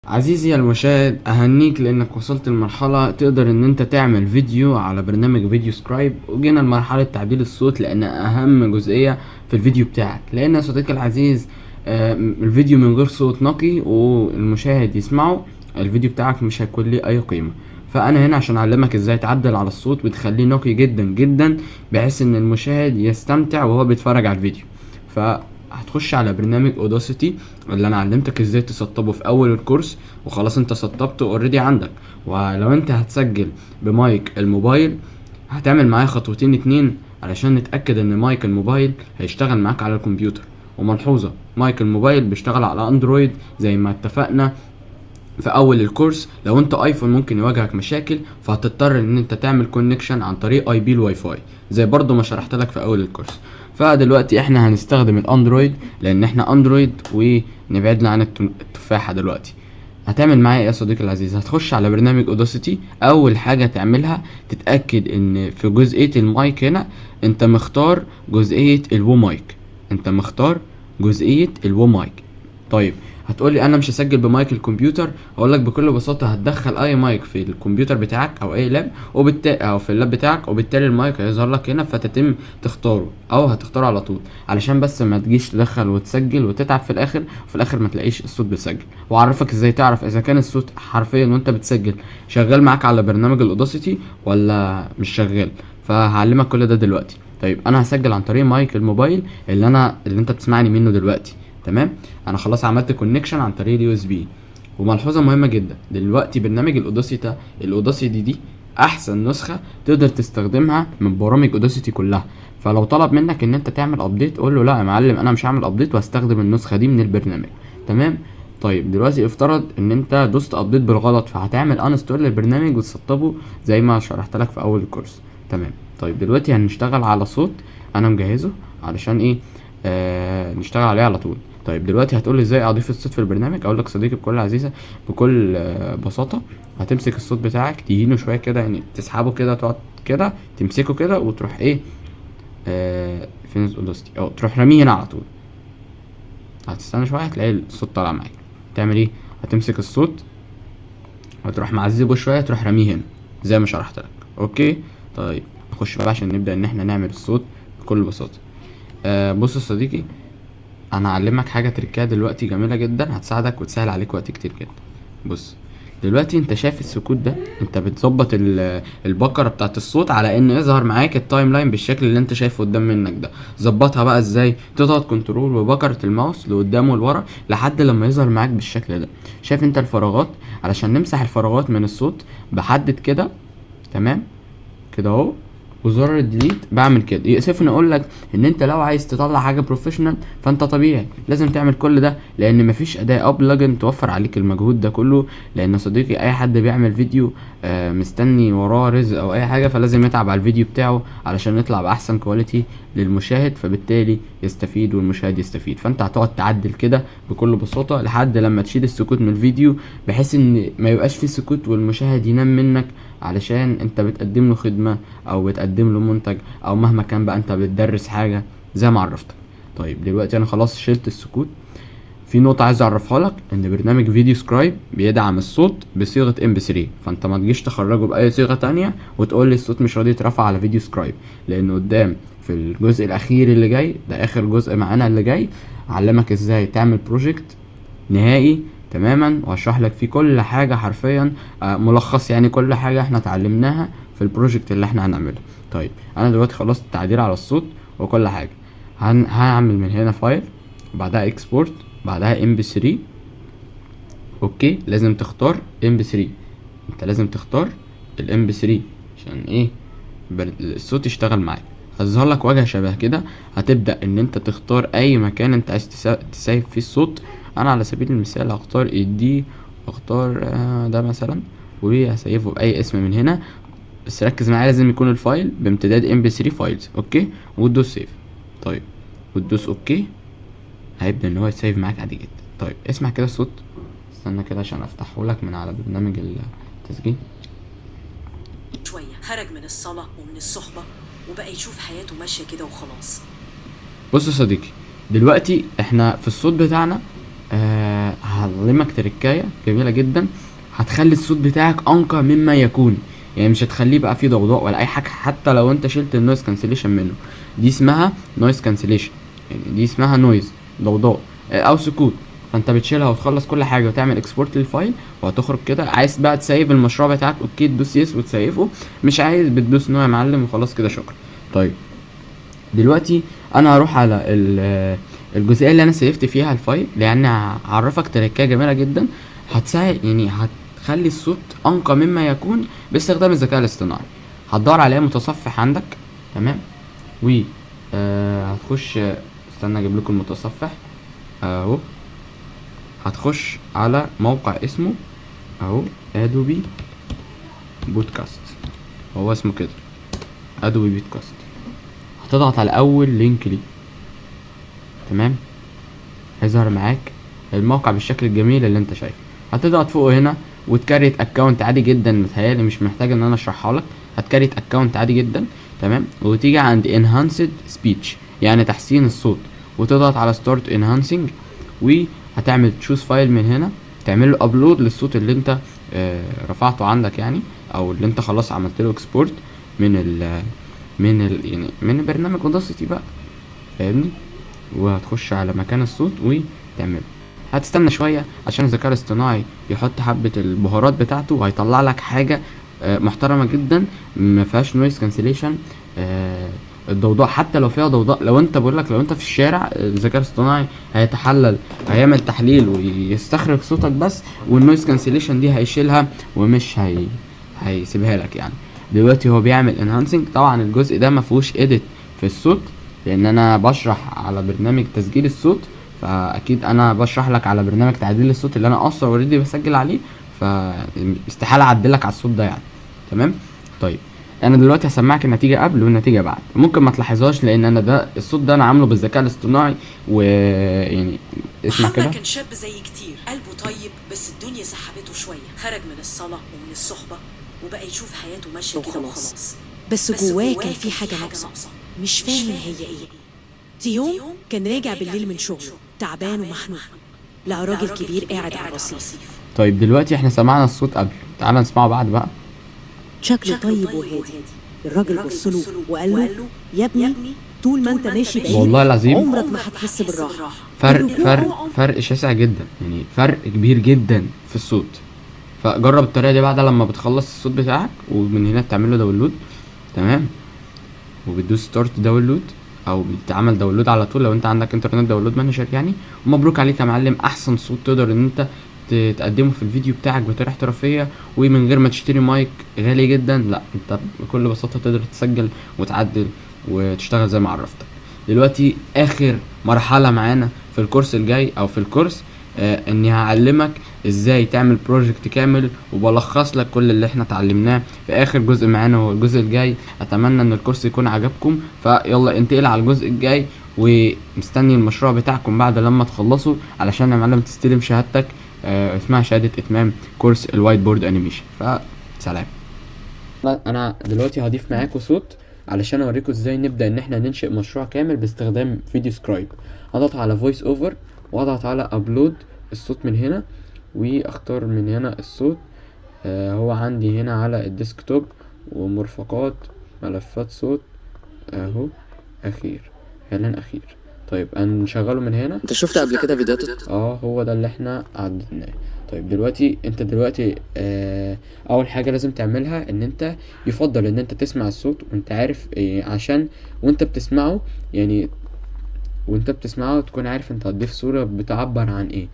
عزيزي المشاهد، أهنيك لأنك وصلت لمرحلة تقدر إن أنت تعمل فيديو على برنامج VideoScribe. وجينا لمرحلة تعديل الصوت لأن أهم جزئية في الفيديو بتاعك، لأن يا صديقي العزيز الفيديو من غير صوت نقي والمشاهد يسمعه الفيديو بتاعك مش هيكون ليه أي قيمة. فأنا هنا عشان أعلمك إزاي تعدل على الصوت وتخليه نقي جدا جدا بحيث إن المشاهد يستمتع وهو بيتفرج على الفيديو. فهتخش على برنامج Audacity اللي انا علمتك ازاي تسطبه في اول الكورس، وخلاص انت سطبته already عندك. ولو انت هتسجل بمايك الموبايل هتعمل معايا خطوتين اتنين علشان نتأكد ان مايك الموبايل هيشتغل معاك على الكمبيوتر. وملحوظة، مايك الموبايل بيشتغل على اندرويد زي ما اتفقنا في اول الكورس. لو انت ايفون ممكن يواجهك مشاكل، فهتضطر ان انت تعمل connection عن طريق IP الواي فاي زي برضو ما شرحت لك في اول الكورس. فدلوقتي احنا هنستخدم الاندرويد لان احنا اندرويد ونبعدنا عن التفاحة. دلوقتي هتعمل معايا ايه يا صديقي العزيز؟ هتخش على برنامج Audacity. اول حاجة تعملها تتأكد ان في جزئية المايك هنا انت مختار جزئية ال WO mic، انت مختار جزئية ال WO mic. طيب هتقولي انا مش هسجل بمايك الكمبيوتر، هقول لك بكل بساطه هتدخل اي مايك في الكمبيوتر بتاعك او اي لاب، وبالتالي او في اللاب بتاعك، وبالتالي المايك هيظهر لك هنا فتتم تختاره او هتختاره على طول، علشان بس ما تجيش تدخل وتسجل وتتعب في الاخر وفي الاخر ما تلاقيش الصوت بيسجل. واعرفك ازاي تعرف اذا كان الصوت حرفيا وانت بتسجل شغال معاك على برنامج ال Audacity ولا مش شغال، فهعلمك كل ده دلوقتي. طيب انا هسجل عن طريق مايك الموبايل اللي انت بتسمعني منه دلوقتي، تمام؟ انا خلاص عملت connection عن طريق ال USB. وملحوظه مهمه جدا، دلوقتي برنامج ال Audacity، ال Audacity دي احسن نسخه تقدر تستخدمها من برامج Audacity كلها. فلو طلب منك ان انت تعمل update قول له لا يا معلم انا مش هعمل update وهستخدم النسخه دي من البرنامج، تمام؟ طيب دلوقتي افترض ان انت دوست update بالغلط، فهتعمل uninstall للبرنامج وتسطبه زي ما شرحت لك في اول الكورس، تمام؟ طيب دلوقتي هنشتغل على صوت انا مجهزه علشان ايه؟ نشتغل عليه على طول. طيب دلوقتي هتقول لي ازاي اضيف الصوت في البرنامج؟ اقول لك صديقي بكل عزيزه بكل بساطه، هتمسك الصوت بتاعك تهينه شويه كده، يعني تسحبه كده، تقعد كده تمسكه كده وتروح ايه، فين ال Audacity؟ تروح راميه هنا على طول. هتستنى شويه هتلاقي الصوت طالع معاك. تعمل ايه؟ هتمسك الصوت وتروح معذبه شويه تروح راميه هنا زي ما شرحت لك، okay؟ طيب نخش بقى عشان نبدا ان احنا نعمل الصوت بكل بساطه. بص يا صديقي، انا هعلمك حاجه تريكايه دلوقتي جميله جدا هتساعدك وتسهل عليك وقت كتير جدا. بص دلوقتي انت شايف السكوت ده، انت بتظبط البكره بتاعت الصوت على ان يظهر معاك ال timeline بالشكل اللي انت شايفه قدام منك ده. ظبطها بقى ازاي؟ تضغط control وبكره الماوس لقدام ولورا لحد لما يظهر معاك بالشكل ده. شايف انت الفراغات؟ علشان نمسح الفراغات من الصوت بحدد كده، تمام كده اهو، وزرار ال delete بعمل كده. يأسفني اقول لك ان انت لو عايز تطلع حاجه professional فانت طبيعي لازم تعمل كل ده، لان مفيش اداه او plugin توفر عليك المجهود ده كله. لان صديقي اي حد بيعمل فيديو، مستني وراه رزق او اي حاجه، فلازم يتعب على الفيديو بتاعه علشان يطلع باحسن quality للمشاهد، فبالتالي يستفيد والمشاهد يستفيد. فانت هتقعد تعدل كده بكل بساطه لحد لما تشيل السكوت من الفيديو، بحيث ان ما يبقاش فيه سكوت والمشاهد ينام منك، علشان انت بتقدم له خدمه او بتقدم له منتج او مهما كان بقى انت بتدرس حاجه زي ما عرفتك. طيب دلوقتي انا خلاص شلت السكوت. في نقطة عايز اعرفها لك، ان برنامج VideoScribe بيدعم الصوت بصيغة MP3، فانت ما تجيش تخرجه بأي صيغة تانية وتقول لي الصوت مش راضي يترفع على VideoScribe، لان قدام في الجزء الاخير اللي جاي ده، اخر جزء معانا اللي جاي، اعلمك ازاي تعمل project نهائي تماما، واشرح لك فيه كل حاجة حرفيا، ملخص يعني كل حاجة احنا اتعلمناها في ال project اللي احنا هنعمله. طيب انا دلوقتي خلصت التعديل على الصوت وكل حاجة، هعمل من هنا file، وبعدها export، بعدها MP3. okay، لازم تختار MP3، انت لازم تختار ال MP3 عشان ايه؟ الصوت يشتغل معاك. هتظهر لك واجهة شبه كده، هتبدأ ان انت تختار اي مكان انت عايز تسيف فيه الصوت. انا على سبيل المثال هختار ال D، واختار ده مثلا، وهسيفه باي اسم من هنا، بس ركز معايا لازم يكون ال file بامتداد MP3 files. okay، وتدوس save. طيب وتدوس okay، هيبدأ ان هو يسيف معاك عادي جدا. طيب اسمع كده الصوت، استنى كده عشان افتحه لك من على برنامج التسجيل. شوية خرج من الصلاة ومن الصحبة وبقى يشوف حياته ماشية كده وخلاص. بص يا صديقي، دلوقتي احنا في الصوت بتاعنا هعلمك تركايه جميلة جدا هتخلي الصوت بتاعك انقى مما يكون، يعني مش هتخليه بقى فيه ضوضاء ولا اي حاجة حتى لو انت شلت ال noise cancellation منه. دي اسمها noise cancellation، يعني دي اسمها noise ضوضاء او سكوت. فانت بتشيلها وتخلص كل حاجة وتعمل export لل file وهتخرج كده. عايز بقى تسيف المشروع بتاعك okay تدوس yes وتسيفه، مش عايز بتدوس no يا معلم وخلاص كده شكرا. طيب دلوقتي انا هروح على الجزئية اللي انا سيفت فيها ال file، لان هعرفك تركايه جميلة جدا هتساعد، يعني هتخلي الصوت انقى مما يكون باستخدام الذكاء الاصطناعي. هتدور عليها متصفح عندك، تمام، و هتخش، استنى اجيب لكم المتصفح اهو. هتخش على موقع اسمه اهو Adobe Podcast، هو اسمه كده Adobe Podcast. هتضغط على اول link ليه، تمام، هيظهر معاك الموقع بالشكل الجميل اللي انت شايفه. هتضغط فوقه هنا وت create account عادي جدا، متهيألي مش محتاج ان انا اشرحها لك. هت create account عادي جدا، تمام، وتيجي عند enhanced speech يعني تحسين الصوت، وتضغط على start enhancing، وهتعمل choose file من هنا، تعمل له upload للصوت اللي انت رفعته عندك يعني، او اللي انت خلاص عملت له export من ال من ال يعني من برنامج Audacity بقى، فاهمني؟ وهتخش على مكان الصوت وتعمله. هتستنى شوية عشان الذكاء الاصطناعي يحط حبة البهارات بتاعته، وهيطلع لك حاجة محترمة جدا ما فيهاش noise cancellation. الضوضاء حتى لو فيها ضوضاء، لو انت بقول لك لو انت في الشارع الذكاء الاصطناعي هيتحلل، هيعمل تحليل ويستخرج صوتك بس، وال noise cancellation دي هيشيلها ومش هيسيبها لك يعني. دلوقتي هو بيعمل enhancing. طبعا الجزء ده ما فيهوش edit في الصوت لان انا بشرح على برنامج تسجيل الصوت، فاكيد انا بشرح لك على برنامج تعديل الصوت اللي انا اصلا already بسجل عليه، فاستحاله اعدلك على الصوت ده يعني، تمام. طيب انا دلوقتي هسمعك النتيجة قبل والنتيجة بعد، ممكن ما تلاحظهاش لان انا ده الصوت ده انا عامله بالذكاء الاصطناعي، ويعني اسمع محمد كده. كان شاب زي كتير، قلبه طيب بس الدنيا سحبته شوية، خرج من الصلاة ومن الصحبة وبقى يشوف حياته ماشية كده وخلاص، بس جواه كان في حاجة ناقصة مش فاهم هي ايه. في يوم كان راجع بالليل من شغله تعبان ومخنوق، لقى راجل كبير قاعد على الرصيف. طيب دلوقتي احنا سمعنا الصوت قبل، تعال نسمعه بعد بقى. شكله طيب وهادي. الراجل بص له وقال له يا ابني طول ما انت ماشي بعيد والله العظيم عمرك ما هتحس بالراحة. فرق فرق فرق شاسع جدا، يعني فرق كبير جدا في الصوت. فجرب الطريقة دي بعد لما بتخلص الصوت بتاعك، ومن هنا بتعمل له download، تمام، وبتدوس start download او بيتعمل download على طول لو انت عندك Internet Download Manager يعني. ومبروك عليك يا معلم، احسن صوت تقدر ان انت تقدمه في الفيديو بتاعك بطريقة احترافية ومن غير ما تشتري مايك غالي جدا. لا انت بكل بساطة تقدر تسجل وتعدل وتشتغل زي ما عرفتك. دلوقتي اخر مرحلة معانا في الكورس الجاي او في الكورس، اني هعلمك ازاي تعمل project كامل، وبلخص لك كل اللي احنا اتعلمناه في اخر جزء معانا وهو الجزء الجاي. اتمنى ان الكورس يكون عجبكم، فيلا انتقل على الجزء الجاي، ومستني المشروع بتاعكم بعد لما تخلصوا علشان يا معلم تستلم شهادتك، اسمها شهادة اتمام كورس ال whiteboard animation. فسلام. انا دلوقتي هضيف معاكم صوت علشان اوريكم ازاي نبدأ ان احنا ننشئ مشروع كامل باستخدام VideoScribe. هضغط على voice over واضغط على upload الصوت من هنا، واختار من هنا الصوت. هو عندي هنا على ال desktop ومرفقات ملفات صوت اهو، اخير اعلان اخير. طيب هنشغله من هنا. انت شفت قبل كده فيديوهات؟ هو ده اللي احنا عدلناه. طيب دلوقتي انت دلوقتي اول حاجة لازم تعملها ان انت يفضل ان انت تسمع الصوت وانت عارف عشان وانت بتسمعه يعني وانت بتسمعه تكون عارف انت هتضيف صورة بتعبر عن ايه.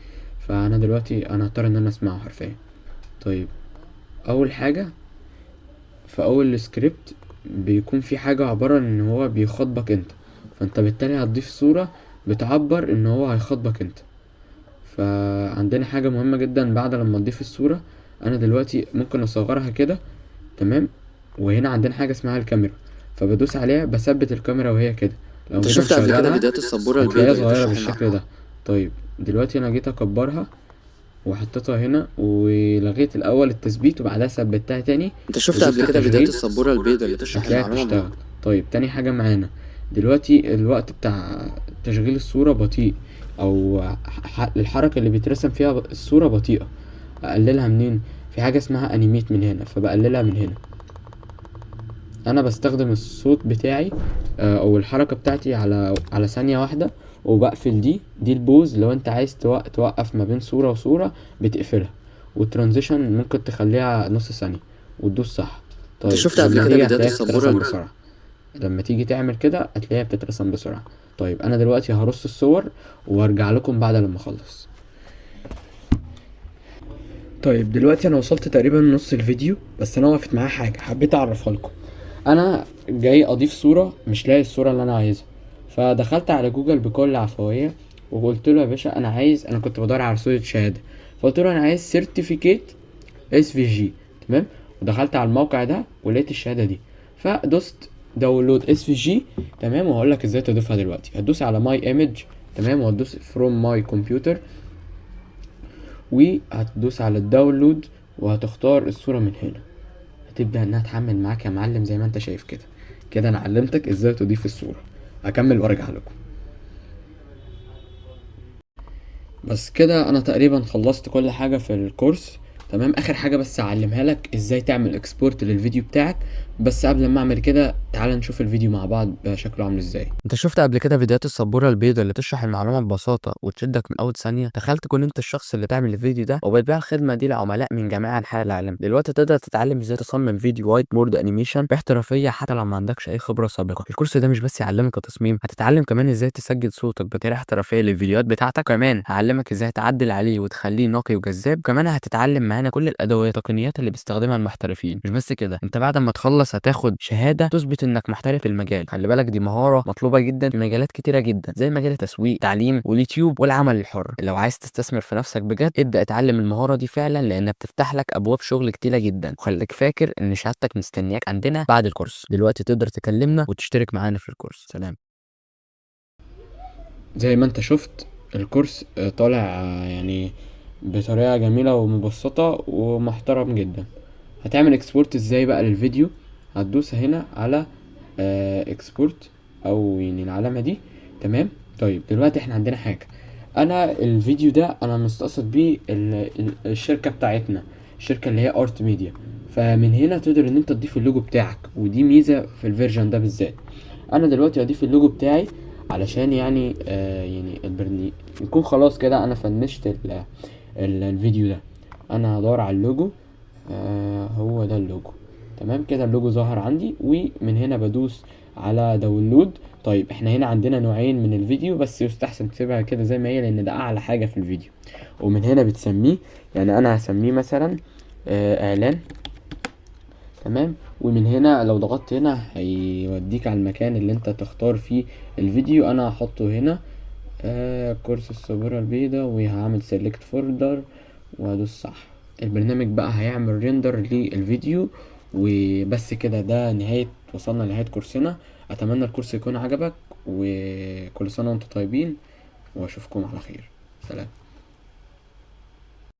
فانا دلوقتي هضطر ان انا اسمعه حرفيا. طيب اول حاجة في اول سكريبت بيكون في حاجة عبارة ان هو بيخاطبك انت، فانت بالتالي هتضيف صورة بتعبر ان هو هيخاطبك انت. فعندنا حاجة مهمة جدا بعد لما تضيف الصورة، انا دلوقتي ممكن اصغرها كده، تمام. وهنا عندنا حاجة اسمها الكاميرا، فبدوس عليها بثبت الكاميرا وهي كده. لو انت جينا شفت قبل كده نشغلها فيديوهات السبورة هتلاقيها البيضاء اللي صغيرة بتشرح بالشكل ده. طيب دلوقتي انا جيت اكبرها وحطيتها هنا ولغيت الاول التثبيت وبعدها ثبتها تاني. انت شفت قبل ودوست كده فيديوهات تشغيل السبورة البيضاء اللي بتشرح هتلاقيها المعلومة بتشتغل. طيب تاني حاجة معانا دلوقتي الوقت بتاع تشغيل الصورة بطيء، او الحركة اللي بيترسم فيها الصورة بطيئه. اقللها منين؟ في حاجة اسمها animate من هنا، فبقللها من هنا. انا بستخدم الصوت بتاعي او الحركة بتاعتي على ثانية واحدة، وبقفل دي ال pause. لو انت عايز توقف ما بين صوره وصوره بتقفلها، وال transition ممكن تخليها نص ثانية وتدوس صح. طيب انت شفت قبل لما كده تيجي فيديوهات هتلاقيها السبورة بتترسم بسرعة، لما تيجي تعمل كده هتلاقيها بتترسم بسرعة. طيب انا دلوقتي هرص الصور وارجع لكم بعد لما اخلص. طيب دلوقتي انا وصلت تقريبا نص الفيديو، بس انا وقفت معايا حاجة حبيت اعرفها لكم. انا جاي اضيف صوره مش لاقي الصورة اللي انا عايزها، فدخلت على جوجل بكل عفوية وقلت له يا باشا انا كنت بدور على صوره شهادة، فقلت له انا عايز certificate SVG، تمام. ودخلت على الموقع ده ولقيت الشهادة دي، فدوست download SVG، تمام. وهقول لك ازاي تضيفها دلوقتي. هتدوس على my image، تمام، وهتدوس from my computer، وهتدوس على ال download وهتختار الصورة من هنا. هتبدأ انها تحمل معاك يا معلم زي ما انت شايف كده. كده انا علمتك ازاي تضيف الصورة. هكمل وارجع لكم. بس كده انا تقريبا خلصت كل حاجة في الكورس، تمام. اخر حاجة بس اعلمها لك ازاي تعمل export للفيديو بتاعك. بس قبل ما اعمل كده تعال نشوف الفيديو مع بعض بقى شكله عامل ازاي. انت شفت قبل كده فيديوهات السبوره البيضاء اللي تشرح المعلومة ببساطة وتشدك من اول ثانية؟ تخيل تكون انت الشخص اللي تعمل الفيديو ده وبتبيع الخدمة دي لعملاء من جميع انحاء العالم. دلوقتي تقدر تتعلم ازاي تصمم فيديو whiteboard animation باحترافيه حتى لو ما عندكش اي خبره سابقه. الكورس ده مش بس يعلمك التصميم، هتتعلم كمان ازاي تسجل صوتك بطريقة احترافية للفيديوهات بتاعتك، كمان هعلمك ازاي تعدل عليه وتخليه نقي وجذاب، كمان هتتعلم معانا كل الادوات والتقنيات اللي بيستخدمها المحترفين. مش بس كده، انت بعد ما تخلص هتاخد شهادة تثبت انك محترف في المجال. خلي بالك دي مهارة مطلوبه جدا في مجالات كتيرة جدا زي مجال التسويق، التعليم، واليوتيوب، والعمل الحر. لو عايز تستثمر في نفسك بجد ابدا اتعلم المهارة دي فعلا، لانها بتفتح لك ابواب شغل كتيرة جدا. وخليك فاكر ان شهادتك مستنياك عندنا بعد الكورس. دلوقتي تقدر تكلمنا وتشترك معانا في الكورس. سلام. زي ما انت شفت الكورس طالع يعني بطريقة جميلة ومبسطة ومحترم جدا. هتعمل export ازاي بقى للفيديو؟ هتدوس هنا على export او يعني العلامة دي، تمام. طيب دلوقتي احنا عندنا حاجة، انا الفيديو ده انا مستقصد بيه الشركة بتاعتنا، الشركة اللي هي Art Media. فمن هنا تقدر ان انت تضيف اللوجو بتاعك، ودي ميزة في ال version ده بالذات. انا دلوقتي هضيف اللوجو بتاعي علشان البرني يكون خلاص كده انا فنشت الفيديو ده. انا هدور على اللوجو، هو ده اللوجو، تمام كده. اللوجو ظهر عندي، ومن هنا بدوس على download. طيب احنا هنا عندنا نوعين من الفيديو، بس يستحسن تسيبها كده زي ما هي لان ده اعلى حاجة في الفيديو. ومن هنا بتسميه، يعني انا هسميه مثلا، اعلان، تمام. ومن هنا لو ضغطت هنا هيوديك على المكان اللي انت تختار فيه الفيديو. انا هحطه هنا، كورس السبورة البيضاء، وهعمل select folder وهدوس صح. البرنامج بقى هيعمل render للفيديو. وبس كده، ده نهاية، وصلنا لنهاية كورسنا. اتمنى الكورس يكون عجبك، وكل سنة وانتم طيبين، واشوفكم على خير. سلام.